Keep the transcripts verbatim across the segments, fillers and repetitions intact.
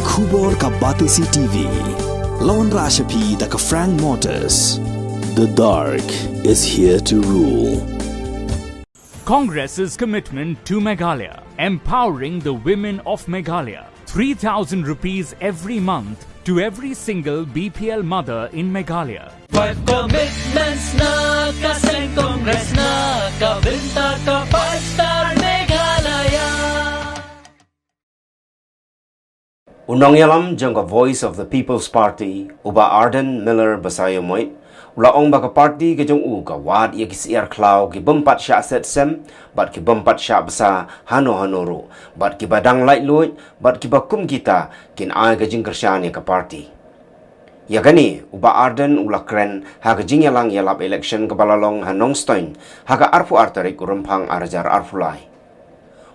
Khubor ka Batesi T V. Lawan Rashapi da ka Frank Motors. The dark is here to rule. Congress's commitment to Meghalaya, empowering the women of Meghalaya. Three thousand rupees every month to every single B P L mother in Meghalaya. Five commitments na ka seng Congress na ka bynta ka five star Meghalaya. U nongïalam jong ka Voice of the People's Party, u Bah Ardent Miller Basaiawmoit, u la ong ba ka party ka jong u ka wad ïa ki syiar khlaw ki bym pat shah set sem, bad ki bym pat shah bsa hano hano ruh, bad kiba dang laitluid, bad kiba kum kita kin ai ka jingkyrshan ïa ka party. Ïa kane, u Bah Ardent u la kren ha ka jingïalang ïalap election kaba la long ha Nongstoiñ ha ka arphew ar tarik u Rymphang ar hajar arphew lai.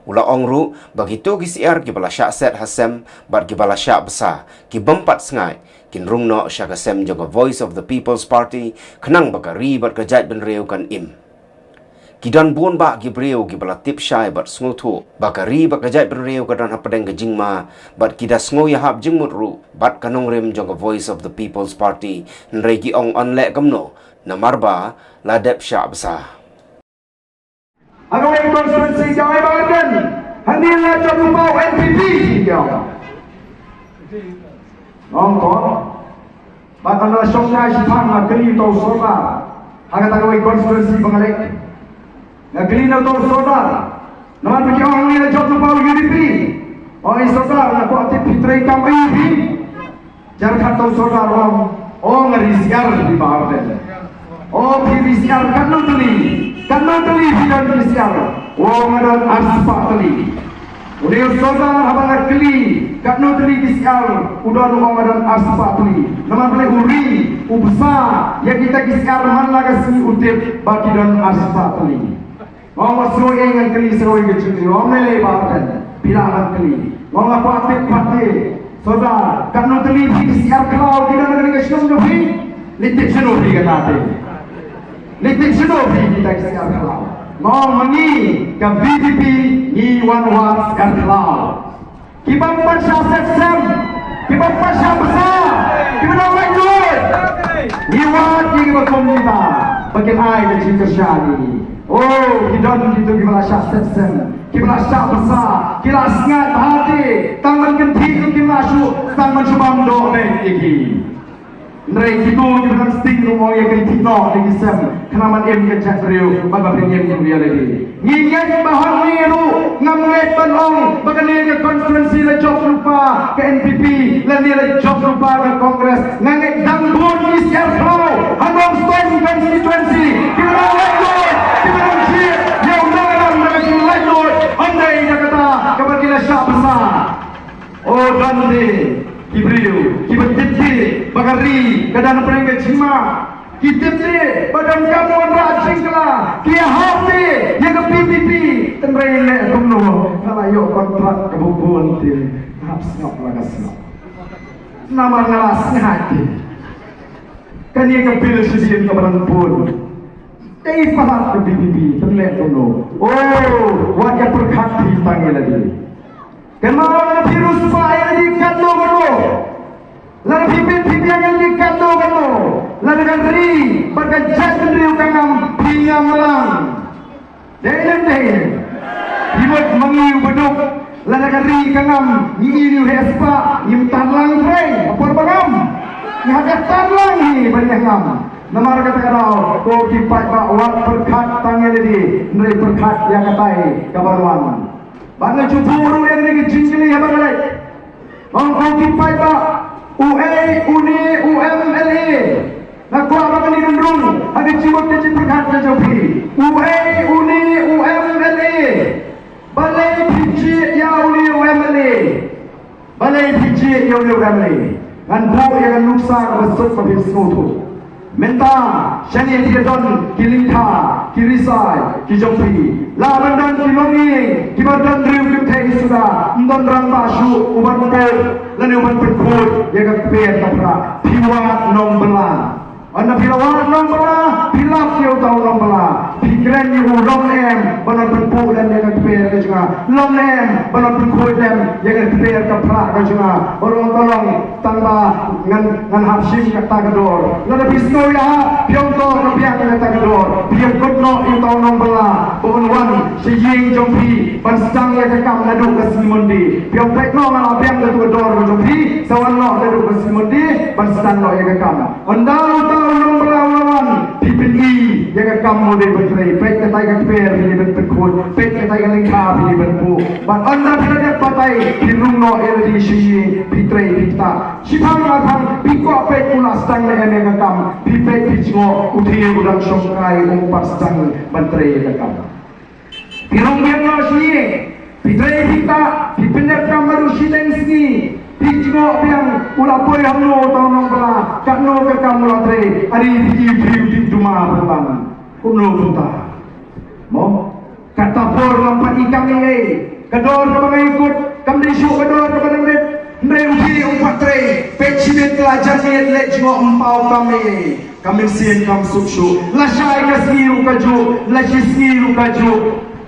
U la ong ruh ba kito ki syiar kiba la shah set ha sem bad kiba la shah bsa ki bym pat sngaid kin rung noh sha ka sem jong ka Voice of the People's Party, khnang ba ka ri bad ka jaitbynriew kan im. Ki don bun bah ki briew kiba la tip shai bad sngewthuh ba ka ri bad ka jaitbynriew ka don hapdeng ka jingma, bad ki da sngew ïahap jingmut ruh bad ka nongrim jong ka Voice of the People's Party, hynrei ki ong yn leh kumno namar ba la dep shah bsa. Hangne constituency jong i Bah Ardent, hangne la jop lypa u N P P jong. Ong ko. Bad nga la shong kai shiphang, nga kylli uto u sordar ha kata kawei constituency ba nga leit. Nga kylli na uto u sordar, namar phi ong hangne la jop lypa u U D P. Ong i sordar, nga kwah tip phi trei kam aiu phi. Jar kata u sordar ong, ong nga ri syiar phi Bah Ardent. O phi ri syiar katno tylli, katno tylli phi don ri syiar? Ong nga don arspah tylli. Une u sordar haba nga kylli katno tylli ki syiar, u don u ong nga don arspah tylli. Namar balei u ri, u bsa ïa kita ki syiar man la ka sngi u tip ba ki don arspah tylli. Nga ong wat sngewiei, ngan kylli sa kawei ka jingkylli. Ong lei lei Bah Ardent, phi lah ban kylli. Nga ong nga kwah tip pat te sordar, katno tylli phi ki syiar khlaw ki don ha kane ka shnong jong phi? Leit tip shano phi kata te? Leit tip shano phi kita ki syiar khlaw? Nga ong ma ngi ka V P P ngi wan wad syiar khlaw. Ki bym pat shah set sem, ki bym pat shah bsa, kiba dang laitluid. Ngi wad ïa kiba kum kita ba kin ai ka jingkyrshan ïa ngi. O, ki don kito kiba la shah set sem, kiba la shah bsa, ki la sngaid bha te, tang ban kynthih ruh kim lah shuh, tang ban shu bam doh beit ïa ki. Hynrei kito kiba dang sting ruh mo ïa kynthih noh ïa ki sem, khnang ban im ka jaitbynriew bad ba phin im ruh ïa lade. Ngi ngeit ba hangne ruh, ngam ngeit ban ong ba kane ka constituency la jop lypa ka N P P lane la jop lypa ka Congress. Nga ngeit dang bun ki syiar khlaw ha Nongstoiñ constituency kiba dang laitluid, kiba dang jied ïa u nongïalam da ka jinglaitluid, ym dei da kata kaba ki la shah bsa. O, don de ki briew kiba tip te ba ka ri ka don hapdeng ka jingma. Ki tip te ba donkam wanrah jingkylla, ki ïahap te ïa ka V P P. Hynrei leh kumno, nga la ïoh kontrak kaba bun te, hap sngap la ka sngap. Namar nga la sngaid te. Kane ka bill shisien kaba dang bun, dei palat ka V P P, te leh kumno? O, wat ïa pyrkhat phi tang ïa lade. Kynmaw, lada phi riewspah ïa lade katno katno, lada phi bit phi biang ïa lade katno katno, lada ka ri bad ka jaitbynriew ka ngam, phi ngam lang. Dei ne em dei? Phi mut ma ngi u baduk, lada ka ri ka ngam, ngi ïohi u heh spah, ngim tan lang trei ha por ba ngam. Ngi hap ïa tan lang hi ban ïa ngam. Namar kata ka daw, ko ki paidbah, wat pyrkhat tang ïa lade, hynrei pyrkhat ïa katai kaban wan. Bad nga ju buh ruh ïa kane ka jingkylli haba nga leit. Ong ko ki paidbah, uei une u M L A? Nga kwah ba kane kan rung ha ka jingmut ka jingpyrkhat ka jong phi. Uei une u M L A? Balei phi jied ïa une u M L A? Balei phi jied ïa une u M L A? Ngan buh ïa ka nuksa kaba suk ba phin sngewthuh. Mynta shane phi don ki lyngkha, ki risai ki jong phi. Lah ban don ki longïing kiba don riew kynthei suda, ym don rangbah shuh uban peit lane uban pynkhuid ïa ka kper ka pra. Phi wad Nongbylla. Ynda phi la wad Nongbylla, phi lap ïa uta u Nongbylla. Phi kren ïa u long em ban wan pynpuh lem ïa ka kper ka jong nga, long em ban wan pynkhuid lem ïa ka kper ka phra ka jong nga. Ba long ka long tang ba ngan ngan hap shim kata ka dor. Lada phi sngew ïa ha phi ong to ka biang kata ka dor, phi ïakut noh ïa uta u nongbylla ba un wan sha ïing jong phi ban sdang ïa ka kam naduh ka sngi Monday. Phi ong peit noh nga la biang kata ka dor ka jong phi, sa wan noh naduh ka sngi Monday ban sdang noh ïa ka kam. Ynda uta u nongbylla u la wan, phi pyni ïa ka kam u dei ban trei. Peit katai ka kper phi dei ban pynkhuid, peit katai ka lyngkha phi dei ban buh. Bad ynda phi la dep batai, phi rung noh ïa lade sha ïing, phi trei phi ktah. Shiphang arphang phi kwah peit u la sdang ne em ïa ka kam, phi peit phi jngoh u dei u dang shongkai, um pat sdang ban trei ïa ka kam. Phi rung biang noh sha ïing, phi trei phi ktah, phi pynïap kam haduh shiteng sngi, phi jngoh biang u la poi hangno uta u nongbylla, katno ka kam u la trei, are phi ïohi u dih duma pynban. Kumno kumta? Mo? Kata por ngam pat i kam ei ei. Ka dor kaba nga ïakut kam dei shuh ka dor kaba dang rit. Hynrei u dih um pat trei, peit shibit ka la jan miet leit jngoh, um paw kam ei ei. Ka mynsiem kam suk shuh. Lashai ka sngi ruh kajuh, lashi sngi ruh kajuh.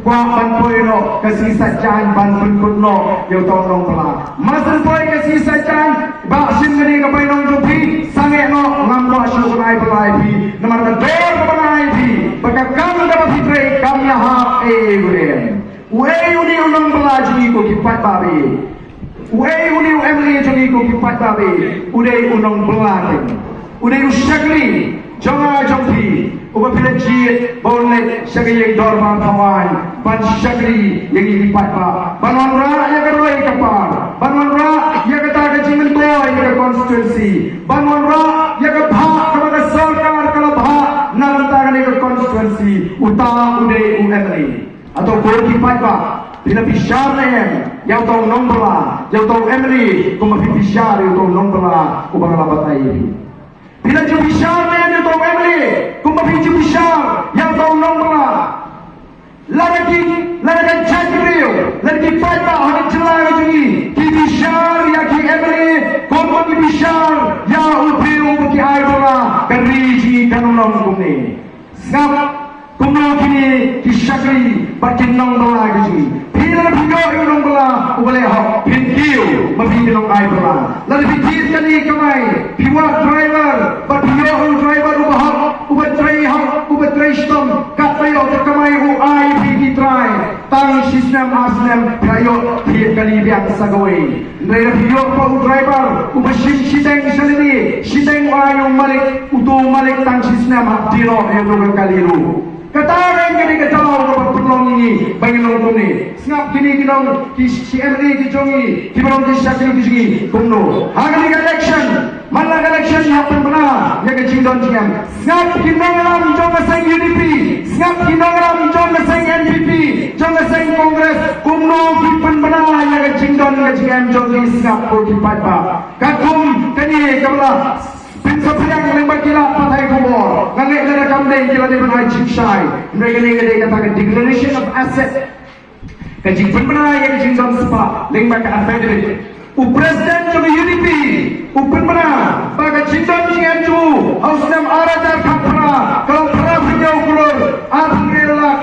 Kwah ban poi noh ka sngi Saitjaiñ ban pynkut noh ïa uta u nongbylla. Mar syn poi ka sngi Saitjaiñ, bah shim kane ka bainong jong phi, sangeh noh, ngam kwah shuh ban ai bylla ïa phi. Namar ka dor kaba nga ai phi, ba ka kam kaba phi trei kam ïahap ei ei ruh em. Uei une u nongbylla jong ngi ko ki paidbah ba ïeit? Uei une u MLA jong ngi ko ki paidbah ba ïeit? U dei u nongbylla keiñ. U dei u shakri jong nga jong phi, uba phi la jied ba un leit sha ka ïing dorbar thawaiñ ban shakri ïa ngi ki paidbah, ban wanrah ïa ka roi ka par, ban wanrah ïa kata ka jingmyntoi ïa ka constituency, ban wanrah ïa ka bhah kaba ka sorkar ka la bhah na ka bynta kane ka constituency. Uta u dei u MLA. Hato ko ki paidbah, phi la bishar ne em ïa uta u nongbylla, ïa uta u MLA, kumba phi bishar ïa uta u nongbylla uba nga la batai ïa phi? Phi la ju bishar ne em ïa uta u MLA kumba phi ju bishar ïa uta u nongbylla? Lada ki, lada ka jaitbynriew, lada ki paidbah ha ka jylla ka jong ngi ki bishar ïa ki MLA kumba ki bishar ïa u briew uba ki ai bylla, ka ri jong ngi kan ym long kumne. Sngap kumno kine ki shakri bad ki nongbylla ki jong ngi. Phi lada phi ïoh ïa u nongbylla uba leh hok, phin kiew ma phi ki nongai bylla. Lada phi thied kali kamai, phi wad driver bad phi ïoh ïa u driver uba hok, uba trei hok, uba trei shitom, katba ïoh ka kamai u ai phi ki trai. Tang shisnem arsnem phi la ïoh thied kali biang sa kawei. Hynrei lada phi ïoh pat u driver uba shim shiteng sha lade, shiteng u ai u malik, uto u malik tang shisnem hap die noh ïa uto ka kali ruh. Kata ka dei ka daw kaba pynlong ïa ngi ba ngin long kumne. Sngap kine ki nong, ki shi MLA ki jong ngi, kiba long ki shakri ki jong ngi, kumno ha kane ka election. Man la ka election ngi hap pynbna ïa ka jingdon jingem. Sngap ki nongïalam jong ka seng UDP, sngap ki nongïalam jong ka seng NPP, jong ka seng Congress, kumno ki pynbna ïa ka jingdon ka jingem jong ki. Sngap ko ki paidbah. Katkum kane kaba la pynsaphriang lyngba ki lad pathai khubor, nga ngeit lada kam dei ki la dei ban ai jingshai. Hynrei kane ka dei kata ka declaration of asset. Ka jingpynbna ïa ka jingdon spah lyngba ka affidavit. U president jong ka UDP u pynbna ba ka jingdon jingem jong u ha u snem ar hajar khatphra ka long phra phew hynñiew klur arphew hynriew lak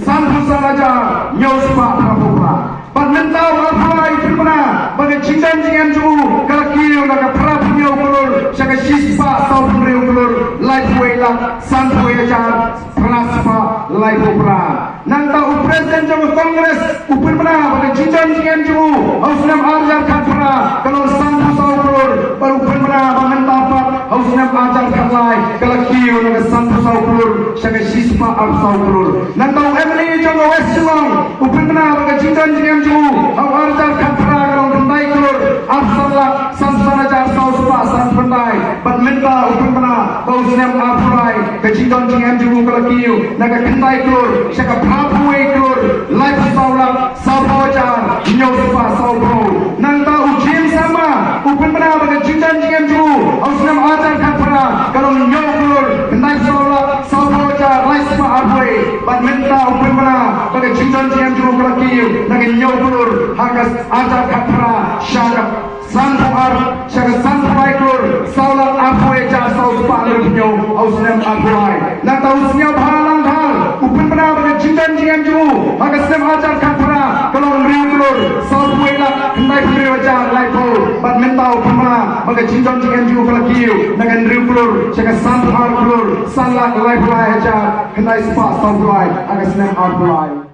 sanphew san hajar hynñiew spah phra phew phra. Bad mynta u arphew lai u pynbna ba ka jingdon jingem jong u ka la kiew na ka phra phew hynñiew klur sha ka shispah sawphew hynriew klur laiphew wei lak sanphew wei hajar phra spah laiphew phra. Nangta u president jong ka Congress u pynbna ba ka jingdon jingem jong u ha u snem ar hajar khatphra ka long sanphew saw klur, bad u pynbna ba mynta pat ha u snem ar hajar khatlai ka la kiew na ka sanphew saw klur sha ka shispah arphew saw klur. Nangta u MLA jong ka West Shillong u pynbna ba ka jingdon jingem jong u ha u ar hajar khatphra ka long khyndai klur arphew san lak sanphew san hajar saw spah sanphew khyndai, bad mynta u pynbna ba u snem arphew lai ka jingdon jingem jong u ka la kiew na ka khyndai klur sha ka phraphew wei klur laiphew saw lak sawphew hajar hynñiew spah sawphew. Nangta u James Sangma u pynbna ba ka jingdon jingem jong u ha u snem ar hajar khatphra ka long hynñiew klur khyndai saw lak sawphew hajar lai spah arphew wei, bad mynta u pynbna ba ka jingdon jingem jong u ka la kiew na ka hynñiew klur ha ka ar hajar khatphra sha ka sanphew ar sha ka sanphew lai klur saw lak arphew wei hajar saw spah hynñiew ha u snem arphew lai. Nangta u Sniawbhalang Dhar Hajar khatphra ka long hynriew klur sawphew wei lak khyndai phew hynriew hajar laiphew bad mynta u pynbna ba ka jingjop jingem jong u ka la kiew na ka hynriew klur sha ka sanphew ar klur san lak laiphew lai hajar khyndai spah sawphew lai ha ka snem arphew lai.